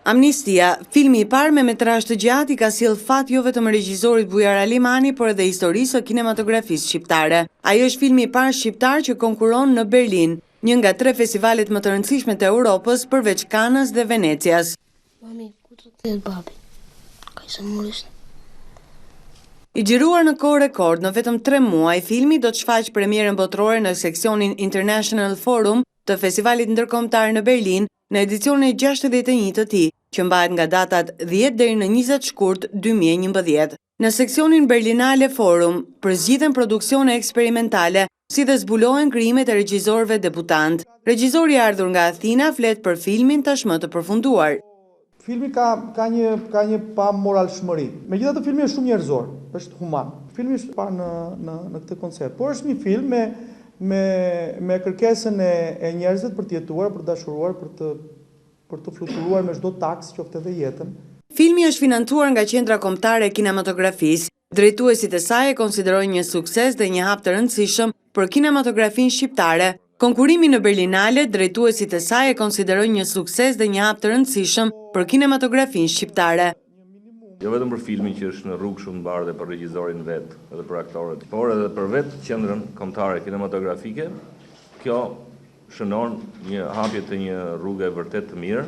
Amnistia, filmi i parë me metrazh të gjatë i ka sjellë fat jo vetëm regjisorit Bujar Alimani, por edhe historisë së kinematografisë shqiptare. Ai është filmi i parë shqiptar që konkurron në Berlin, një nga tre festivalet më të rëndësishme të Europës, përveç Kanës dhe Venecias. Mami, ku do të jetë babi? Ka i sëmurë është. I xhiruar në kohë rekord, në vetëm tre muaj, filmi do të shfaqë premierën botërore në seksionin International Forum të Festivalit Ndërkombëtar në Berlin, në edicionin e 61 të tij, që mbahet nga datat 10 deri në 20 shkurt 2011. Në seksionin Berlinale Forum, përzgjidhen produksione eksperimentale, si dhe zbulohen krijimet e regjizorëve debutant. Regjizori i ardhur nga Athina flet për filmin tashmë të përfunduar. Filmi ka ka një ka një pamoralshmëri. Megjithatë filmi është shumë njerëzor, është human. Filmi është parë në në në këtë koncept. Por është një film me me me kërkesën e e njerëzve për të jetuar, për të dashuruar, për të për të fluturuar me çdo taksë, qoftë edhe jetën. Filmi është financuar nga Qendra Kombëtare e Kinematografisë. Drejtuesit e saj e konsiderojnë një sukses dhe një hap të rëndësishëm për kinematografinë shqiptare. Konkurrimi në Berlinale, drejtuesit e saj e konsiderojnë një sukses dhe një hap të rëndësishëm për kinematografinë shqiptare. Jo vetëm për filmin që është në rrugë shumë të mbarë dhe për regjisorin vetë edhe për aktorët, por edhe për vetë Qendrën Kombëtare Kinematografike, kjo shënon një hapje të një rruge vërtet të mirë.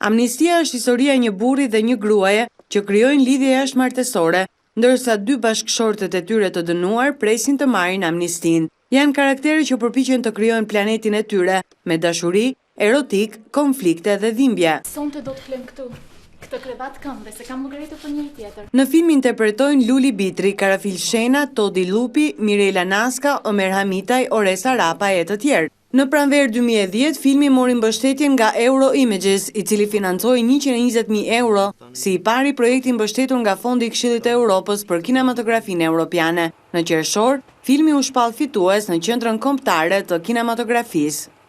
Amnistia është historia e një burri dhe një gruaje që krijojnë lidhje jashtëmartesore, ndërsa dy bashkëshortët e tyre të dënuar presin të marrin amnistinë. Janë karaktere që përpiqen të krijojnë planetin e tyre me dashuri, erotikë, konflikte dhe dhimbje. Sonte do të flem këtu. Këtë krevat kam dhe s'e kam llogaritur për njeri tjetër. Në film interpretojnë Luli Bitri, Karafil Shena, Todi Llupi, Mirela Naska, Omer Hamitaj, Oresa Rapa e të tjerë. Në pranverë 2010, filmi mori mbështetjen nga Euro Images, i cili financoi 120.000 euro, si i pari projekt i mbështetur nga Fondi i Këshillit të Europës për kinematografinë europiane. Në qershor, filmi u shpall fitues në Qendrën Kombëtare të Kinematografisë.